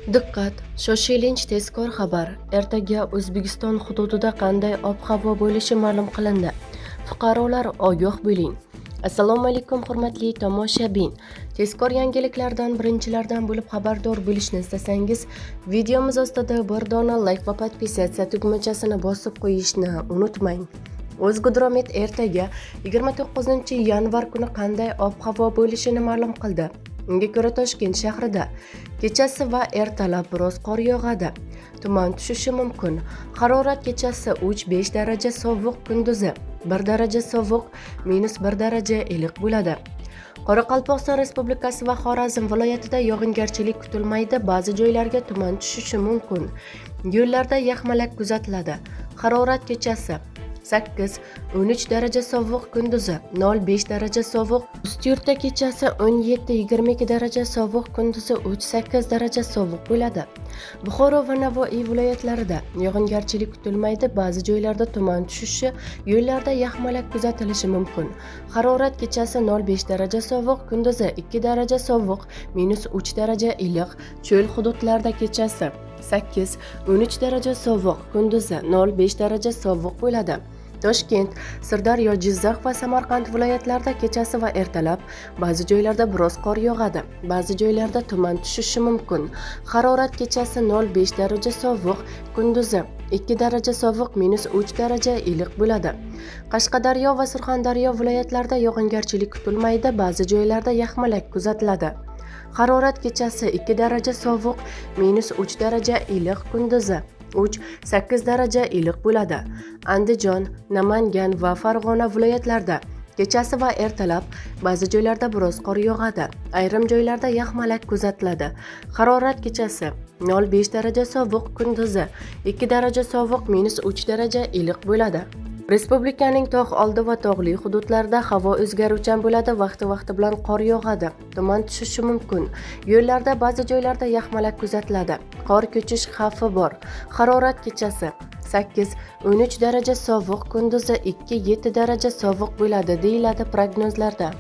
Diqqat! Shoshilinch tezkor xabar. Ertaga O'zbekiston hududida qanday ob-havo bo'lishi ma'lum qilindi. Fuqarolar, ogoh bo'ling. Assalomu alaykum, hurmatli tomoshabin. Tezkor yangiliklardan birinchilardan bo'lib xabardor bo'lishni istasangiz, videomiz ostida bir dona like va подписаться tugmachasini bosib qo'yishni unutmang. O'zgidromet ertaga, 29-yanvar kuni qanday ob-havo bo'lishini ma'lum qildi. Unga ko'ra, Toshkent shahrida kechasi va ertalab biroz qor yog'adi. Tuman tushishi mumkin. Harorat kechasi 3-5 daraja sovuq, kunduzi 1 daraja sovuq, -1 daraja iliq bo'ladi. Qoraqalpog'iston Respublikasi va Xorazm viloyatida yog'ingarchilik kutilmaydi, ba'zi joylarga tuman tushishi mumkin. Yo'llarda yaxmalak kuzatiladi. Harorat kechasi 8-13 daraja sovuq, kunduzi 0-5 daraja sovuq. Ustyurtda kechasi 17-22 daraja sovuq, kunduzi 3-8 daraja sovuq bo'ladi. Buxoro va Navoiy viloyatlarida yog'ingarchilik kutilmaydi, ba'zi joylarda tuman tushishi, yo'llarda yaxmalak kuzatilishi mumkin. Harorat kechasi 0-5 daraja sovuq, kunduzi 2 daraja sovuq, -3 daraja iliq. Cho'l hududlarda kechasi 8-13 daraja sovuq, kunduzi 0-5 daraja sovuq bo'ladi. Toshkent, Sirdaryo, Jizzax va Samarqand viloyatlarida kechasi va ertalab ba'zi joylarda biroz qor yog'adi. Ba'zi joylarda tuman tushishi mumkin. Harorat kechasi 0-5 daraja sovuq, kunduzi 2 daraja sovuq, -3 daraja iliq bo'ladi. Qashqadaryo va Surxondaryo viloyatlarida yog'ingarchilik kutilmaydi, ba'zi joylarda yaxmalak kuzatiladi. Harorat kechasi 2 daraja sovuq, -3 daraja iliq, kunduzi 3-8 daraja iliq bo'ladi. Andijon, Namangan va Farg'ona viloyatlarida kechasi va ertalab ba'zi joylarda biroz qor yog'adi. Ayrim joylarda yaxmalak kuzatiladi. Harorat kechasi 0-5 daraja sovuq, kunduzi 2 daraja sovuq, -3 daraja iliq bo'ladi. Respublikaning tog' oldi va tog'li hududlarida havo o'zgaruvchan bo'ladi, vaqti-vaqti bilan qor yog'adi, tuman tushishi mumkin. Yo'llarda ba'zi joylarda yaxmalak kuzatiladi. Qor ko'chish xavfi bor. Harorat kechasi 8-13 daraja sovuq, kunduzi 2-7 daraja sovuq bo'ladi, deyiladi prognozlarda.